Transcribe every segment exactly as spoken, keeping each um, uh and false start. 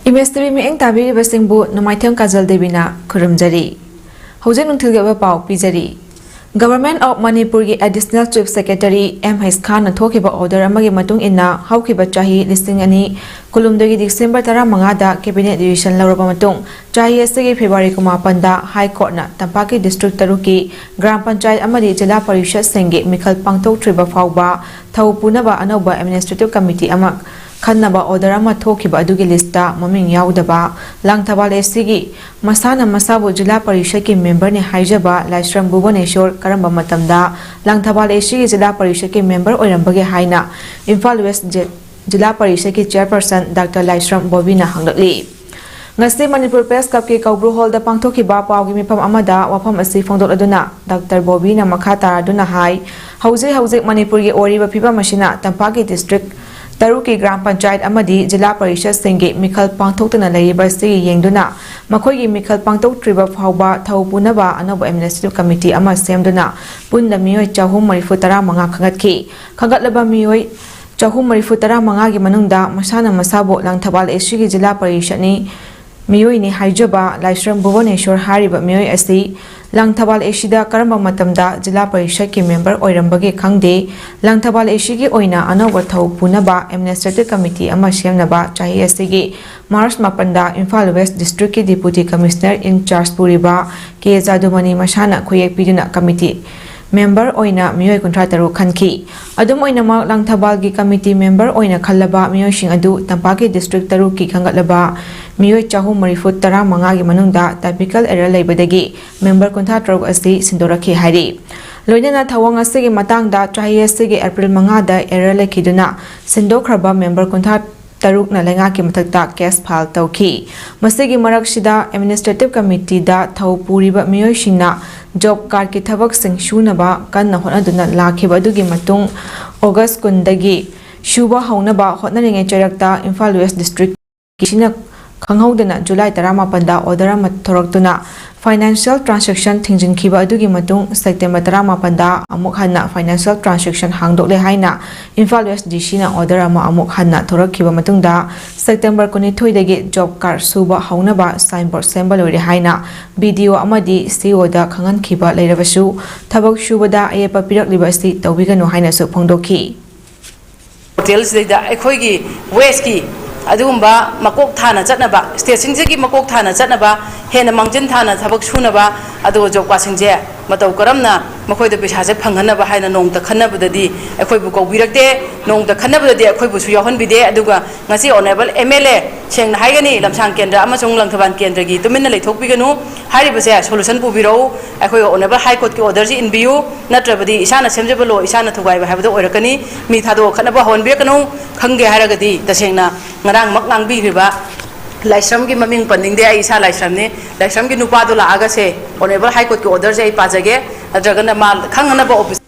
Image TV ꯃꯤꯠꯌꯦꯡ ꯇꯥꯕꯤꯔꯤꯕꯁꯤꯡꯕꯨ ꯅꯣꯡꯃꯥꯏꯊꯦꯝ ꯀꯥꯖꯜ ꯗꯦꯕꯤꯅ ꯈꯨꯔꯨꯝꯖꯔꯤ꯫ ꯍꯧꯖꯤꯛ ꯅꯨꯡꯊꯤꯜꯒꯤ ꯑꯣꯏꯕ ꯄꯥꯎ ꯄꯤꯖꯔꯤ꯫ Government of ꯃꯅꯤꯄꯨꯔꯒꯤ Additional Chief Secretary ꯑꯦꯝ ꯍꯩꯁ ꯈꯥꯟꯅ ꯊꯣꯛꯈꯤꯕ order ꯑꯃꯒꯤ ꯃꯇꯨꯡ ꯏꯟꯅ, ꯍꯧꯈꯤꯕ ꯆꯍꯤ ꯂꯤꯁꯤꯡ ꯑꯅꯤ ꯀꯨꯟꯍꯨꯝꯗꯣꯏꯒꯤ December ꯇꯔꯥꯃꯉꯥꯗ Cabinet decision ꯂꯧꯔꯕ ꯃꯇꯨꯡ, ꯆꯍꯤ ꯑꯁꯤꯒꯤ February ꯀꯨꯟꯃꯥꯄꯟꯗ High Courtꯅ ꯇꯝꯄꯥꯛꯀꯤ district ꯇꯔꯨꯛꯀꯤ ꯒ꯭ꯔꯥꯝ ꯄꯟꯆꯥꯌꯠ ꯑꯃꯗꯤ ꯖꯤꯂꯥ ꯄꯔꯤꯁꯠꯁꯤꯡꯒꯤ ꯃꯤꯈꯜ ꯄꯥꯡꯊꯣꯛꯇ꯭ꯔꯤꯕ ꯐꯥꯎꯕ ꯊꯧ ꯄꯨꯅꯕ ꯑꯅꯧꯕ administrative committee ꯑꯃ ꯈꯟꯅꯕ order ꯑꯃ ꯊꯣꯛꯈꯤꯕ ꯑꯗꯨꯒꯤ listꯇ ꯃꯃꯤꯡ ꯌꯥꯎꯗꯕ ꯂꯥꯡꯊꯕꯥꯜ ꯑꯦꯁꯤꯒꯤ ꯃꯁꯥꯅ ꯃꯁꯥꯕꯨ ꯖꯤꯂꯥ ꯄꯔꯤꯁꯠꯀꯤ memberꯅꯤ ꯍꯥꯏꯖꯕ ꯂꯥꯏꯁ꯭ꯔꯝ ꯚꯨꯕꯅꯦꯁꯣꯔ ꯀꯔꯝꯕ ꯃꯇꯝꯗ ꯂꯥꯡꯊꯕꯥꯜ ꯑꯦꯁꯤꯒꯤ ꯖꯤꯂꯥ ꯄꯔꯤꯁꯠꯀꯤ member ꯑꯣꯏꯔꯝꯕꯒꯦ ꯍꯥꯏꯅ ꯏꯝꯐꯥꯜ West ꯖꯤ-, ꯖꯤꯂꯥ ꯄꯔꯤꯁꯠꯀꯤ chairperson Doctor ꯂꯥꯏꯁ꯭ꯔꯝ ꯕꯣꯕꯤꯅ ꯍꯪꯂꯛꯂꯤ꯫ ꯉꯁꯤ ꯃꯅꯤꯄꯨꯔ Press Clubꯀꯤ ꯀꯧꯕ꯭ꯔꯨ hallꯗ ꯄꯥꯡꯊꯣꯛꯈꯤꯕ ꯄꯥꯎꯒꯤ ꯃꯤꯐꯝ ꯑꯃꯗ ꯋꯥꯐꯝ ꯑꯁꯤ ꯐꯣꯡꯗꯣꯛꯂꯗꯨꯅ Doctor ꯕꯣꯕꯤꯅ ꯃꯈꯥ ꯇꯥꯔꯗꯨꯅ ꯍꯥꯏ, ꯍꯧꯖꯤꯛ ꯍꯧꯖꯤꯛ ꯃꯅꯤꯄꯨꯔꯒꯤ ꯑꯣꯏꯔꯤꯕ ꯐꯤꯕꯝ ꯑꯁꯤꯅ ꯇꯝꯄꯥꯛꯀꯤ district ꯇꯔꯨꯛꯀꯤ ꯒ꯭ꯔꯥꯝ ꯄꯟꯆꯥꯌꯠ ꯑꯃꯗꯤ ꯖꯤꯂꯥ ꯄꯔꯤꯁꯠꯁꯤꯡꯒꯤ ꯃꯤꯈꯜ ꯄꯥꯡꯊꯣꯛꯇꯅ ꯂꯩꯔꯤꯕ ꯑꯁꯤ ꯌꯦꯡꯗꯨꯅ, ꯃꯈꯣꯏꯒꯤ ꯃꯤꯈꯜ ꯄꯥꯡꯊꯣꯛꯇ꯭ꯔꯤꯕ ꯐꯥꯎꯕ ꯊꯧ ꯄꯨꯅꯕ ꯑꯅꯧꯕ administrative committee ꯑꯃ ꯁꯦꯝꯗꯨꯅ ꯄꯨꯟꯅ ꯃꯤꯑꯣꯏ ꯆꯍꯨꯝ ꯃꯔꯤꯐꯨ ꯇꯔꯥꯃꯉꯥ ꯈꯟꯒꯠꯈꯤ꯫ ꯈꯟꯒꯠꯂꯕ ꯃꯤꯑꯣꯏ ꯆꯍꯨꯝ ꯃꯔꯤꯐꯨ ꯇꯔꯥꯃꯉꯥꯒꯤ ꯃꯅꯨꯡꯗ ꯃꯁꯥꯅ ꯃꯁꯥꯕꯨ ꯂꯥꯡꯊꯕꯥꯜ ꯑꯦꯁꯤꯒꯤ ꯖꯤꯂꯥ ꯄꯔꯤꯁꯠꯅꯤ ꯃꯤꯑꯣꯏꯅꯤ ꯍꯥꯏꯖꯕ ꯂꯥꯏꯁ꯭ꯔꯝ ꯚꯨꯕꯅꯦꯁꯣꯔ ꯍꯥꯏꯔꯤꯕ ꯃꯤꯑꯣꯏ ꯑꯁꯤ ꯂꯥꯡꯊꯕꯥꯜ ꯑꯦꯁꯤꯗ ꯀꯔꯝꯕ ꯃꯇꯝꯗ ꯖꯤꯂꯥ ꯄꯔꯤꯁꯠꯀꯤ member ꯑꯣꯏꯔꯝꯕꯒꯦ ꯈꯪꯗꯦ꯫ ꯂꯥꯡꯊꯕꯥꯜ ꯑꯦꯁꯤꯒꯤ ꯑꯣꯏꯅ ꯑꯅꯧꯕ ꯊꯧ ꯄꯨꯅꯕ administrative committee ꯑꯃ ꯁꯦꯝꯅꯕ ꯆꯍꯤ ꯑꯁꯤꯒꯤ March ꯃꯥꯄꯟꯗ Imphal West districtꯀꯤ Deputy Commissioner in charge ꯄꯨꯔꯤꯕ ꯀꯦ ꯖꯥꯗꯨꯃꯅꯤ ꯃꯁꯥꯅ ꯈꯨꯌꯦꯛ ꯄꯤꯗꯨꯅ committee member ꯑꯣꯏꯅ ꯃꯤꯑꯣꯏ ꯀꯨꯟꯊ꯭ꯔꯥ ꯇꯔꯨꯛ ꯈꯟꯈꯤ꯫ ꯑꯗꯨꯝ ꯑꯣꯏꯅꯃꯛ, ꯂꯥꯡꯊꯕꯥꯜꯒꯤ committee member ꯑꯣꯏꯅ ꯈꯜꯂꯕ ꯃꯤꯑꯣꯏꯁꯤꯡ ꯑꯗꯨ ꯇꯝꯄꯥꯛꯀꯤ district ꯇꯔꯨꯛꯀꯤ ꯈꯟꯒꯠꯂꯕ ꯃꯤꯑꯣꯏ ꯆꯍꯨꯝ ꯃꯔꯤꯐꯨ ꯇꯔꯥꯃꯉꯥꯒꯤ ꯃꯅꯨꯡꯗ typical error ꯂꯩꯕꯗꯒꯤ member ꯀꯨꯟꯊ꯭ꯔꯥ ꯇꯔꯨꯛ ꯑꯁꯤ ꯁꯤꯟꯗꯣꯔꯛꯈꯤ ꯍꯥꯏꯔꯤ꯫ ꯂꯣꯏꯅꯅ ꯊꯧꯑꯣꯡ ꯑꯁꯤꯒꯤ ꯃꯇꯥꯡꯗ ꯆꯍꯤ ꯑꯁꯤꯒꯤ April ꯃꯉꯥꯗ error ꯂꯩꯈꯤꯗꯨꯅ ꯁꯤꯟꯗꯣꯛꯈ꯭ꯔꯕ member ꯀꯨꯟꯊ꯭ꯔꯥ ꯇꯔꯨꯛꯅ ꯂꯩꯉꯥꯛꯀꯤ ꯃꯊꯛꯇ case file ꯇꯧꯈꯤ꯫ ꯃꯁꯤꯒꯤ ꯃꯔꯛꯁꯤꯗ administrative committeeꯗ ꯊꯧ ꯄꯨꯔꯤꯕ ꯃꯤꯑꯣꯏꯁꯤꯡꯅ job cardꯀꯤ ꯊꯕꯛꯁꯤꯡ ꯁꯨꯅꯕ ꯀꯟꯅ ꯍꯣꯠꯅꯗꯨꯅ ꯂꯥꯛꯈꯤꯕ ꯑꯗꯨꯒꯤ ꯃꯇꯨꯡ, August ꯀꯨꯟꯗꯒꯤ ꯁꯨꯕ ꯍꯧꯅꯕ ꯍꯣꯠꯅꯔꯤꯉꯩ ꯆꯩꯔꯛꯇ ꯏꯝꯐꯥꯜ West district ꯁꯤꯅ ꯈꯪꯍꯧꯗꯅ July ꯇꯔꯥꯃꯥꯄꯟꯗ order ꯑꯃ ꯊꯣꯔꯛꯇꯨꯅ Financial transaction ꯊꯤꯡꯖꯤꯟꯈꯤꯕ ꯑꯗꯨꯒꯤ ꯃꯇꯨꯡ ꯁꯦꯞꯇꯦꯝꯕꯔ ꯇꯔꯥꯃꯥꯄꯟꯗ ꯑꯃꯨꯛ ꯍꯟꯅ financial transaction ꯍꯥꯡꯗꯣꯛꯂꯦ ꯍꯥꯏꯅ ꯏꯝꯐꯥꯜ ꯋꯦꯁ ꯗꯤ ꯁꯤꯅ order ꯑꯃ ꯑꯃꯨꯛ ꯍꯟꯅ ꯊꯣꯔꯛꯈꯤꯕ ꯃꯇꯨꯡꯗ ꯁꯦꯞꯇꯦꯝꯕꯔ ꯀꯨꯟꯅꯤꯊꯣꯏꯗꯒꯤ job card ꯁꯨꯕ ꯍꯧꯅꯕ signboard ꯁꯦꯝꯕ ꯂꯣꯏꯔꯦ ꯍꯥꯏꯅ B D O ꯑꯃꯗꯤ C O ꯗ ꯈꯪꯍꯟꯈꯤꯕ ꯂꯩꯔꯕꯁꯨ ꯊꯕꯛ ꯁꯨꯕꯗ ꯑꯌꯦꯠꯄ ꯄꯤꯔꯛꯂꯤꯕ ꯑꯁꯤ ꯇꯧꯕꯤꯒꯅꯨ ꯍꯥꯏꯅꯁꯨ ꯐꯣꯡꯗꯣꯛꯈꯤ꯫ ꯄꯣꯔꯇꯦꯜꯁꯤꯗꯩꯗ ꯑꯩꯈꯣꯏꯒꯤ ꯋꯦꯁꯀꯤ ꯑꯗꯨꯒꯨꯝꯕ ꯃꯀꯣꯛ ꯊꯥꯅ ꯆꯠꯅꯕ, ꯁ꯭ꯇꯦꯠꯁꯤꯡꯁꯤꯒꯤ ꯃꯀꯣꯛ ꯊꯥꯅ ꯆꯠꯅꯕ, ꯍꯦꯟꯅ ꯃꯥꯡꯖꯤꯟ ꯊꯥꯅ ꯊꯕꯛ ꯁꯨꯅꯕ, ꯑꯗꯨꯒ ꯖꯣꯕ ꯀꯥꯔꯗꯁꯤꯡꯁꯦ ꯃꯇꯧ ꯀꯔꯝꯅ ꯃꯈꯣꯏꯗ ꯄꯩꯁꯥꯁꯦ ꯐꯪꯍꯟꯅꯕ ꯍꯥꯏꯅ ꯅꯣꯡꯃꯇ ꯈꯟꯅꯕꯗꯗꯤ ꯑꯩꯈꯣꯏꯕꯨ ꯀꯧꯕꯤꯔꯛꯇꯦ, ꯅꯣꯡꯃꯇ ꯈꯟꯅꯕꯗꯗꯤ ꯑꯩꯈꯣꯏꯕꯨꯁꯨ ꯌꯥꯎꯍꯟꯕꯤꯗꯦ꯫ ꯑꯗꯨꯒ ꯉꯁꯤ ꯑꯣꯅꯔꯦꯕꯜ M L A, ꯁꯦꯡꯅ ꯍꯥꯏꯒꯅꯤ, ꯂꯝꯁꯥꯡ ꯀꯦꯟꯗ꯭ꯔ ꯑꯃꯁꯨꯡ ꯂꯪꯊꯕꯥꯜ ꯀꯦꯟꯗ꯭ꯔꯒꯤ ꯇꯨꯃꯤꯟꯅ ꯂꯩꯊꯣꯛꯄꯤꯒꯅꯨ꯫ ꯍꯥꯏꯔꯤꯕꯁꯦ solution ꯄꯨꯕꯤꯔꯛꯎ꯫ ꯑꯩꯈꯣꯏ ꯑꯣꯅꯔꯦꯕꯜ ꯍꯥꯏ ꯀꯣꯔꯠꯀꯤ orderꯁꯤ ꯏꯟꯕꯤꯌꯨ, ꯅꯠꯇ꯭ꯔꯕꯗꯤ ꯏꯁꯥꯅ ꯁꯦꯝꯖꯕ ꯂꯣ ꯏꯁꯥꯅ ꯊꯨꯒꯥꯏꯕ ꯍꯥꯏꯕꯗꯣ ꯑꯣꯏꯔꯛꯀꯅꯤ꯫ ꯃꯤ ꯊꯥꯗꯣꯛꯑ ꯈꯠꯅꯕ ꯍꯧꯍꯟꯕꯤꯔꯛꯀꯅꯨ꯫ ꯈꯪꯒꯦ ꯍꯥꯏꯔꯒꯗꯤ ꯇꯁꯦꯡꯅ ꯉꯔꯥꯡꯃꯛ ꯉꯥꯡꯕꯤꯈ꯭ꯔꯤꯕ ꯂꯥꯏꯁ꯭ꯔꯝꯒꯤ ꯃꯃꯤꯡ ꯄꯟꯅꯤꯡꯗꯦ, ꯑꯩ ꯏꯁꯥ ꯂꯥꯏꯁ꯭ꯔꯝꯅꯤ, ꯂꯥꯏꯁ꯭ꯔꯝꯒꯤ ꯅꯨꯄꯥꯗꯣ ꯂꯥꯛꯑꯒꯁꯦ ꯑꯣꯅꯔꯦꯕꯜ ꯍꯥꯏ ꯀꯣꯔꯠꯀꯤ orderꯁꯦ ꯑꯩ ꯄꯥꯖꯒꯦ, ꯅꯠꯇ꯭ꯔꯒꯅ ꯃꯥ ꯈꯪꯅꯅꯕ ꯑꯣꯐꯤꯁ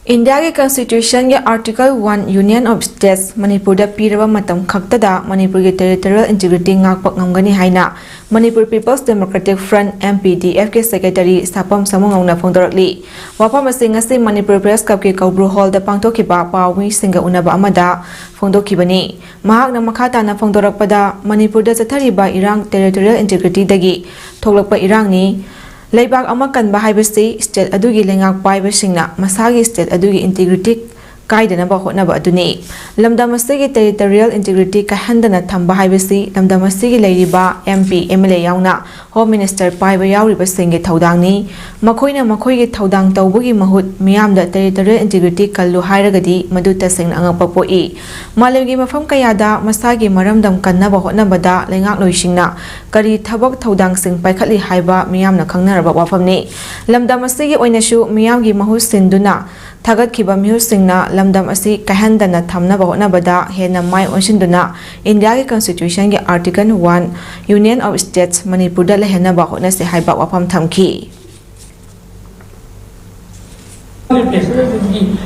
ꯏꯟꯗꯤꯌꯥꯒꯤ Constitutionꯒꯤ Article one Union of States ꯃꯅꯤꯄꯨꯔꯗ ꯄꯤꯔꯕ ꯃꯇꯝ ꯈꯛꯇꯗ ꯃꯅꯤꯄꯨꯔꯒꯤ territorial integrity ꯉꯥꯛꯄ ꯉꯝꯒꯅꯤ ꯍꯥꯏꯅ Manipur People's Democratic Front, M P D F ꯀꯤ secretary ꯁꯥꯄꯝ ꯁꯥꯃꯨꯉꯧꯅ ꯐꯣꯡꯗꯣꯔꯛꯂꯤ꯫ ꯋꯥꯐꯝ ꯑꯁꯤ ꯉꯁꯤ ꯃꯅꯤꯄꯨꯔ Press Clubꯀꯤ ꯀꯧꯕ꯭ꯔꯨ hallꯗ ꯄꯥꯡꯊꯣꯛꯈꯤꯕ ꯄꯥꯎꯃꯤꯁꯤꯡꯒ ꯎꯅꯕ ꯑꯃꯗ ꯐꯣꯡꯗꯣꯛꯈꯤꯕꯅꯤ꯫ ꯃꯍꯥꯛꯅ ꯃꯈꯥ ꯇꯥꯅ ꯐꯣꯡꯗꯣꯔꯛꯄꯗ, ꯃꯅꯤꯄꯨꯔꯗ ꯆꯠꯊꯔꯤꯕ ꯏꯔꯥꯡ territorial integrityꯗꯒꯤ ꯊꯣꯛꯂꯛꯄ ꯏꯔꯥꯡꯅꯤ꯫ ꯂꯩꯕꯥꯛ ꯑꯃ ꯀꯟꯕ ꯍꯥꯏꯕꯁꯤ state ꯑꯗꯨꯒꯤ ꯂꯩꯉꯥꯛ ꯄꯥꯏꯕꯁꯤꯡꯅ ꯃꯁꯥꯒꯤ state ꯑꯗꯨꯒꯤ integrity ꯀꯥꯏꯗꯅꯕ ꯍꯣꯠꯅꯕ ꯑꯗꯨꯅꯤ꯫ ꯂꯝꯗꯝ ꯑꯁꯤꯒꯤ territorial integrity ꯀꯥꯏꯍꯟꯗꯅ ꯊꯝꯕ ꯍꯥꯏꯕꯁꯤ ꯂꯝꯗꯝ ꯑꯁꯤꯒꯤ ꯂꯩꯔꯤꯕ M P, M L A ꯌꯥꯎꯅ Home Minister ꯄꯥꯏꯕ ꯌꯥꯎꯔꯤꯕꯁꯤꯡꯒꯤ ꯊꯧꯗꯥꯡꯅꯤ꯫ ꯃꯈꯣꯏꯅ ꯃꯈꯣꯏꯒꯤ ꯊꯧꯗꯥꯡ ꯇꯧꯕꯒꯤ ꯃꯍꯨꯠ ꯃꯤꯌꯥꯝꯗ territorial integrity ꯀꯜꯂꯨ ꯍꯥꯏꯔꯒꯗꯤ ꯃꯗꯨ ꯇꯁꯦꯡꯅ ꯑꯉꯛꯄ ꯄꯣꯛꯏ꯫ ꯃꯥꯂꯦꯝꯒꯤ ꯃꯐꯝ ꯀꯌꯥꯗ ꯃꯁꯥꯒꯤ ꯃꯔꯝꯗꯝ ꯀꯟꯅꯕ ꯍꯣꯠꯅꯕꯗ ꯂꯩꯉꯥꯛꯂꯣꯏꯁꯤꯡꯅ ꯀꯔꯤ ꯊꯕꯛ ꯊꯧꯗꯥꯡꯁꯤꯡ ꯄꯥꯏꯈꯠꯂꯤ ꯍꯥꯏꯕ ꯃꯤꯌꯥꯝꯅ ꯈꯪꯅꯔꯕ ꯋꯥꯐꯝꯅꯤ꯫ ꯂꯝꯗꯝ ꯑꯁꯤꯒꯤ ꯑꯣꯏꯅꯁꯨ ꯃꯤꯌꯥꯝꯒꯤ ꯃꯍꯨꯠ ꯁꯤꯟꯗꯨꯅ ꯊꯥꯒꯠꯈꯤꯕ ꯃꯤꯍꯨꯠꯁꯤꯡꯅ ꯂꯝꯗꯝ ꯑꯁꯤ ꯀꯥꯏꯍꯟꯗꯅ ꯊꯝꯅꯕ ꯍꯣꯠꯅꯕꯗ ꯍꯦꯟꯅ ꯃꯥꯏ ꯑꯣꯟꯁꯤꯟꯗꯨꯅ ꯏꯟꯗꯤꯌꯥꯒꯤ Constitutionꯒꯤ Article one Union of States ꯃꯅꯤꯄꯨꯔꯗ ꯂꯩꯍꯟꯅꯕ ꯍꯣꯠꯅꯁꯤ ꯍꯥꯏꯕ ꯋꯥꯐꯝ ꯊꯝꯈꯤ꯫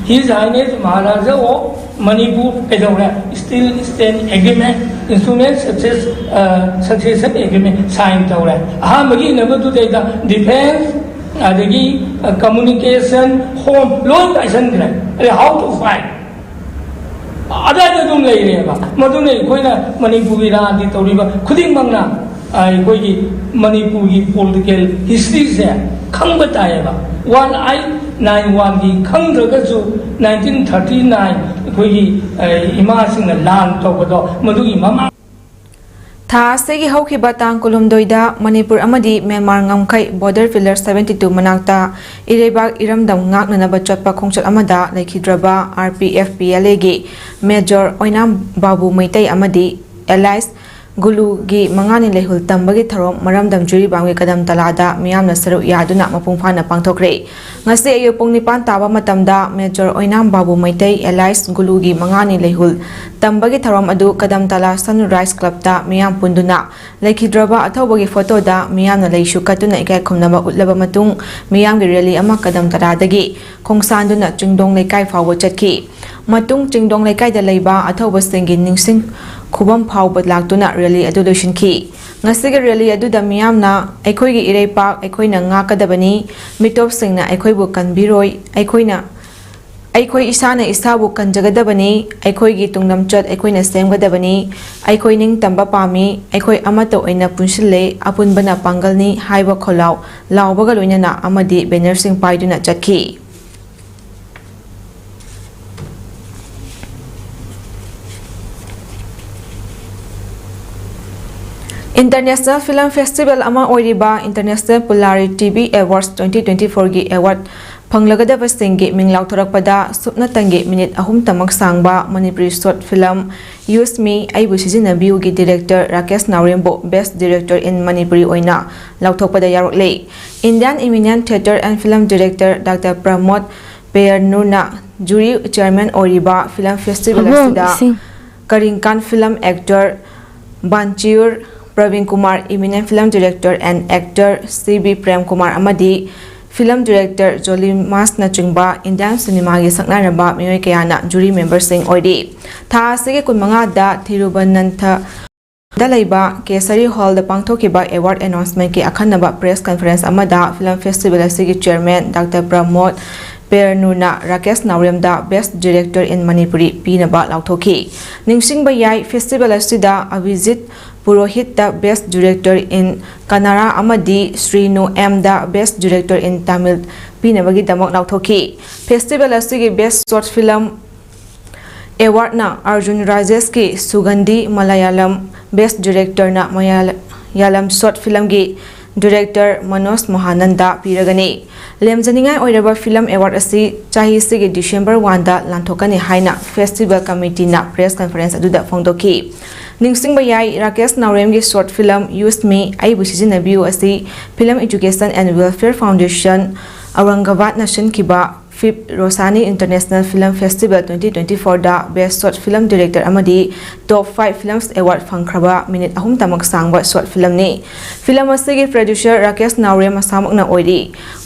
His Highness Maharaja of Manipur ꯀꯩꯗꯧꯔꯦ? Steel Exchange Agreement, Instrument Success, Succession Agreement sign ꯇꯧꯔꯦ꯫ ꯑꯍꯥꯟꯕꯒꯤ ꯏꯟꯅꯕꯗꯨꯗꯩꯗ defence, ꯑꯗꯒꯤ communication, home ꯂꯣꯏ ꯄꯥꯏꯁꯟꯈ꯭ꯔꯦ꯫ ꯑꯗꯩ how to fight ꯑꯗꯥꯏꯗ ꯑꯗꯨꯝ ꯂꯩꯔꯦꯕ꯫ ꯃꯗꯨꯅ ꯑꯩꯈꯣꯏꯅ ꯃꯅꯤꯄꯨꯔꯒꯤ ꯔꯥꯟꯗꯤ ꯇꯧꯔꯤꯕ ꯈꯨꯗꯤꯡꯃꯛꯅ ꯑꯩꯈꯣꯏꯒꯤ ꯃꯅꯤꯄꯨꯔꯒꯤ political historyꯁꯦ ꯈꯪꯕ ꯇꯥꯏꯌꯦꯕ꯫ One eight nine oneꯒꯤ ꯈꯪꯗ꯭ꯔꯒꯁꯨ nineteen thirty nine ꯑꯩꯈꯣꯏꯒꯤ ꯏꯃꯥꯁꯤꯡꯅ ꯂꯥꯟ ꯇꯧꯕꯗꯣ ꯃꯗꯨꯒꯤ ꯃꯃꯥꯡ ꯊꯥ ꯑꯁꯤꯒꯤ ꯍꯧꯈꯤꯕ ꯇꯥꯡ ꯀꯨꯟꯍꯨꯝꯗꯣꯏꯗ ꯃꯅꯤꯄꯨꯔ ꯑꯃꯗꯤ ꯃ꯭ꯌꯥꯟꯃꯥꯔ ꯉꯝꯈꯩ border pillar seventy two ꯃꯅꯥꯛꯇ ꯏꯔꯩꯕꯥꯛ ꯏꯔꯝꯗꯝ ꯉꯥꯛꯅꯅꯕ ꯆꯠꯄ ꯈꯣꯡꯆꯠ ꯑꯃꯗ ꯂꯩꯈꯤꯗ꯭ꯔꯕ RPF PLAꯒꯤ Major ꯑꯣꯏꯅꯥꯝ ꯕꯥꯕꯨ ꯃꯩꯇꯩ ꯑꯃꯗꯤ alias ꯒꯨꯂꯨꯒꯤ ꯃꯉꯥꯅꯤ ꯂꯩꯍꯨꯜ ꯇꯝꯕꯒꯤ ꯊꯧꯔꯝ ꯃꯔꯝꯗꯝ ꯖꯤꯔꯤꯕꯥꯝꯒꯤ ꯀꯗꯝ ꯇꯂꯥꯗ ꯃꯤꯌꯥꯝꯅ ꯁꯔꯨꯛ ꯌꯥꯗꯨꯅ ꯃꯄꯨꯡ ꯐꯥꯅ ꯄꯥꯡꯊꯣꯛꯈ꯭ꯔꯦ꯫ ꯉꯁꯤ ꯑꯌꯨꯛ ꯄꯨꯡ ꯅꯤꯄꯥꯟ ꯇꯥꯕ ꯃꯇꯝꯗ Major ꯑꯣꯏꯅꯥꯝ ꯕꯥꯕꯨ ꯃꯩꯇꯩ alias ꯒꯨꯂꯨꯒꯤ ꯃꯉꯥꯅꯤ ꯂꯩꯍꯨꯜ ꯇꯝꯕꯒꯤ ꯊꯧꯔꯝ ꯑꯗꯨ ꯀꯗꯝ ꯇꯂꯥ Sunrise Clubꯇ ꯃꯤꯌꯥꯝ ꯄꯨꯟꯗꯨꯅ ꯂꯩꯈꯤꯗ꯭ꯔꯕ ꯑꯊꯧꯕꯒꯤ photoꯗ ꯃꯤꯌꯥꯝꯅ ꯂꯩꯁꯨ ꯀꯠꯇꯨꯅ ꯏꯀꯥꯏ ꯈꯨꯝꯅꯕ ꯎꯠꯂꯕ ꯃꯇꯨꯡ ꯃꯤꯌꯥꯝꯒꯤ rally ꯑꯃ ꯀꯗꯝ ꯇꯂꯥꯗꯒꯤ ꯈꯣꯡꯁꯥꯟꯗꯨꯅ ꯆꯤꯡꯗꯣꯡ ꯂꯩꯀꯥꯏ ꯐꯥꯎꯕ ꯆꯠꯈꯤ꯫ ꯃꯇꯨꯡ ꯆꯤꯡꯗꯣꯡ ꯂꯩꯀꯥꯏꯗ ꯂꯩꯕ ꯑꯊꯧꯕꯁꯤꯡꯒꯤ ꯅꯤꯡꯁꯤꯡ ꯈꯨꯕꯝ ꯐꯥꯎꯕ ꯂꯥꯛꯇꯨꯅ rally ꯑꯗꯨ ꯂꯣꯏꯁꯤꯟꯈꯤ꯫ ꯉꯁꯤꯒꯤ rally ꯑꯗꯨꯗ ꯃꯤꯌꯥꯝꯅ "ꯑꯩꯈꯣꯏꯒꯤ ꯏꯔꯩꯄꯥꯛ ꯑꯩꯈꯣꯏꯅ ꯉꯥꯛꯀꯗꯕꯅꯤ, ꯃꯤꯇꯣꯞꯁꯤꯡꯅ ꯑꯩꯈꯣꯏꯕꯨ ꯀꯟꯕꯤꯔꯣꯏ, ꯑꯩꯈꯣꯏꯅ, ꯑꯩꯈꯣꯏ ꯏꯁꯥꯅ ꯏꯁꯥꯕꯨ ꯀꯟꯖꯒꯗꯕꯅꯤ, ꯑꯩꯈꯣꯏꯒꯤ ꯇꯨꯡꯂꯝꯆꯠ ꯑꯩꯈꯣꯏꯅ ꯁꯦꯝꯒꯗꯕꯅꯤ, ꯑꯩꯈꯣꯏ ꯅꯤꯡꯇꯝꯕ ꯄꯥꯝꯃꯤ, ꯑꯩꯈꯣꯏ ꯑꯃꯠꯇ ꯑꯣꯏꯅ ꯄꯨꯟꯁꯤꯜꯂꯦ, ꯑꯄꯨꯟꯕꯅ ꯄꯥꯡꯒꯜꯅꯤ" ꯍꯥꯏꯕ ꯈꯣꯜꯂꯥꯎ ꯂꯥꯎꯕꯒ ꯂꯣꯏꯅꯅ ꯑꯃꯗꯤ bannerꯁꯤꯡ ꯄꯥꯏꯗꯨꯅ ꯆꯠꯈꯤ꯫ International Film Festival ꯑꯃ ꯑꯣꯏꯔꯤꯕ International Pulari TV Awards twenty twenty fourꯒꯤ award ꯐꯪꯂꯒꯗꯕꯁꯤꯡꯒꯤ ꯃꯤꯡ ꯂꯥꯎꯊꯣꯔꯛꯄꯗ ꯁꯨꯞꯅꯇꯪꯒꯤ minute ꯑꯍꯨꯝꯇꯃꯛ ꯁꯥꯡꯕ Manipuri short film Use Me ꯑꯩꯕꯨ ꯁꯤꯖꯤꯟꯅꯕꯤꯌꯨꯒꯤ director Rakesh ꯅꯥꯎꯔꯦꯝꯕꯨ Best Director in Manipuri ꯑꯣꯏꯅ ꯂꯥꯎꯊꯣꯛꯄꯗ ꯌꯥꯎꯔꯛꯂꯦ꯫ Indian Eminent Theatre and Film Director Doctor Pramod ꯄꯦꯌꯔꯅꯨꯔꯅ jury chairman ꯑꯣꯏꯔꯤꯕ film festival ꯑꯁꯤꯗ ꯀꯔꯤꯡꯀꯥꯟ film actor ꯕꯥꯟꯆꯤꯌꯨꯔ Praveen Kumar, eminent film director and actor C B Prem Kumar ꯑꯃꯗꯤ film director ꯖꯣꯂꯤ ꯃꯥꯁꯅꯆꯤꯡꯕ Indian ꯁꯤꯅꯦꯃꯥꯒꯤ ꯁꯛꯅꯥꯏꯔꯕ ꯃꯤꯑꯣꯏ ꯀꯌꯥꯅ jury ꯃꯦꯝꯕꯔꯁꯤꯡ ꯑꯣꯏꯔꯤ꯫ ꯊꯥ ꯑꯁꯤꯒꯤ ꯀꯨꯟꯃꯉꯥꯗ ꯊꯤꯔꯨꯕꯅꯟꯊꯗ ꯂꯩꯕ ꯀꯦꯁꯔꯤ ꯍꯣꯜꯗ ꯄꯥꯡꯊꯣꯛꯈꯤꯕ ꯑꯦꯋꯥꯔꯗ ꯑꯦꯅꯥꯎꯟꯁꯃꯦꯟꯠꯀꯤ ꯑꯈꯟꯅꯕ ꯄ꯭ꯔꯦꯁ ꯀꯟꯐꯔꯦꯟꯁ ꯑꯃꯗ ꯐꯤꯂꯝ ꯐꯦꯁꯇꯤꯚꯦꯜ ꯑꯁꯤꯒꯤ ꯆꯤꯌꯔꯃꯦꯟ ꯗꯥꯛꯇꯔ ꯄ꯭ꯔꯃꯣꯗ ꯄꯦꯔꯅꯨꯅ ꯔꯥꯀꯦꯁ ꯅꯥꯎꯔꯦꯝꯗ Best Director in Manipuri ꯄꯤꯅꯕ ꯂꯥꯎꯊꯣꯛꯈꯤ꯫ ꯅꯤꯡꯁꯤꯡꯕ ꯌꯥꯏ, ꯐꯦꯁꯇꯤꯚꯦꯜ ꯑꯁꯤꯗ ꯑꯚꯤꯖꯤꯠ ꯄꯨꯔꯣꯍꯤꯠꯇ Best Director in Kannada ꯑꯃꯗꯤ ꯁ꯭ꯔꯤꯅꯨ ꯑꯦꯝꯗ Best Director in Tamil ꯄꯤꯅꯕꯒꯤꯗꯃꯛ ꯂꯥꯎꯊꯣꯛꯈꯤ꯫ ꯐꯦꯁꯇꯤꯚꯦꯜ ꯑꯁꯤꯒꯤ Best Short Film ꯑꯦꯋꯥꯔꯗꯅ ꯑꯔꯖꯨꯟ ꯔꯥꯖꯦꯁꯀꯤ ꯁꯨꯒꯟꯙꯤ ꯃꯂꯌꯥꯂꯝ, Best Directorꯅ ꯃꯂꯌꯥꯂꯝ Short Filmꯒꯤ ꯗꯤꯔꯦꯛꯇꯔ ꯃꯅꯣꯖ ꯃꯣꯍꯥꯅꯟꯗ ꯄꯤꯔꯒꯅꯤ꯫ ꯂꯦꯝꯖꯅꯤꯡꯉꯥꯏ ꯑꯣꯏꯔꯕ ꯐꯤꯂꯝ ꯑꯦꯋꯥꯔꯗ ꯑꯁꯤ ꯆꯍꯤꯁꯤꯒꯤ ꯗꯤꯁꯦꯝꯕꯔ ꯋꯥꯟꯗ ꯂꯥꯟꯊꯣꯛꯀꯅꯤ ꯍꯥꯏꯅ ꯐꯦꯁꯇꯤꯚꯦꯜ ꯀꯃꯤꯇꯤꯅ ꯄ꯭ꯔꯦꯁ ꯀꯟꯐꯔꯦꯟꯁ ꯑꯗꯨꯗ ꯐꯣꯡꯗꯣꯛꯈꯤ꯫ ꯅꯤꯡꯁꯤꯡꯕ ꯌꯥꯏ, ꯔꯥꯀꯦꯁ ꯅꯥꯎꯔꯦꯝꯒꯤ ꯁꯣꯔꯠ ꯐꯤꯂꯝ Use Me, ꯑꯩꯕꯨ ꯁꯤꯖꯤꯟꯅꯕꯤꯌꯨ ꯑꯁꯤ Film Education and Welfare Foundation, ꯑꯧꯔꯪꯒꯕꯥꯗꯅ ꯁꯤꯟꯈꯤꯕ fifth Roshani international film festival twenty twenty ꯐꯣꯔꯗ Best Short Film Director ꯑꯃꯗꯤ Top ꯐꯥꯏꯚ Films Award ꯐꯪꯈ꯭ꯔꯕ ꯃꯤꯅꯤꯠ ꯑꯍꯨꯝ ꯇꯃꯛ ꯁꯥꯡꯕ ꯁꯣꯔꯠ ꯐꯤꯂꯝꯅꯤ꯫ ꯐꯤꯂꯝ ꯑꯁꯤꯒꯤ ꯄ꯭ꯔꯗ꯭ꯌꯨꯁꯔ ꯔꯥꯀꯦꯁ ꯅꯥꯎꯔꯦꯝ ꯃꯁꯥꯃꯛꯅ ꯑꯣꯏꯔꯤ꯫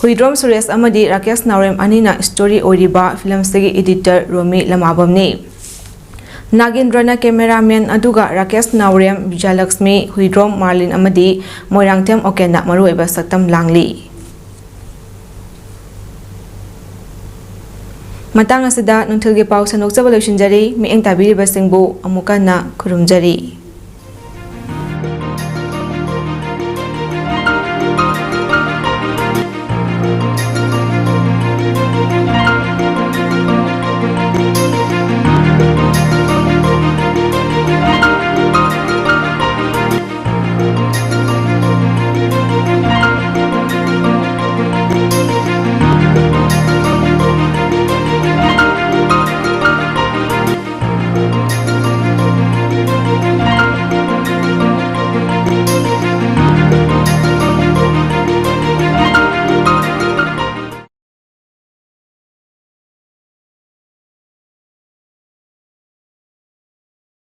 ꯍꯨꯏꯗ꯭ꯔꯣꯝ ꯁꯨꯔꯦꯁ ꯑꯃꯗꯤ ꯔꯥꯀꯦꯁ ꯅꯥꯎꯔꯦꯝ ꯑꯅꯤꯅ ꯁ꯭ꯇꯣꯔꯤ ꯑꯣꯏꯔꯤꯕ ꯐꯤꯂꯝꯁꯤꯒꯤ ꯏꯗꯤꯇꯔ ꯔꯣꯃꯤ ꯂꯃꯥꯕꯝꯅꯤ꯫ ꯅꯥꯒꯦꯟꯗ꯭ꯔꯅ ꯀꯦꯃꯦꯔꯥꯃꯦꯟ ꯑꯗꯨꯒ ꯔꯥꯀꯦꯁ ꯅꯥꯎꯔꯦꯝ, ꯕꯤꯖꯌꯂꯛꯁꯃꯤ, ꯍꯨꯏꯗ꯭ꯔꯣꯝ ꯃꯥꯔꯂꯤꯟ ꯑꯃꯗꯤ ꯃꯣꯏꯔꯥꯡꯊꯦꯝ ꯑꯣꯀꯦꯟꯅ ꯃꯔꯨꯑꯣꯏꯕ ꯁꯛꯇꯝ ꯂꯥꯡꯂꯤ꯫ ꯃꯇꯥꯡ ꯑꯁꯤꯗ ꯅꯨꯡꯊꯤꯜꯒꯤ ꯄꯥꯎ ꯁꯟꯗꯣꯛꯆꯕ ꯂꯣꯏꯁꯤꯟꯖꯔꯤ꯫ ꯃꯤꯠꯌꯦꯡ ꯇꯥꯕꯤꯔꯤꯕꯁꯤꯡꯕꯨ ꯑꯃꯨꯛꯀ ꯍꯟꯅ ꯈꯨꯔꯨꯝꯖꯔꯤ꯫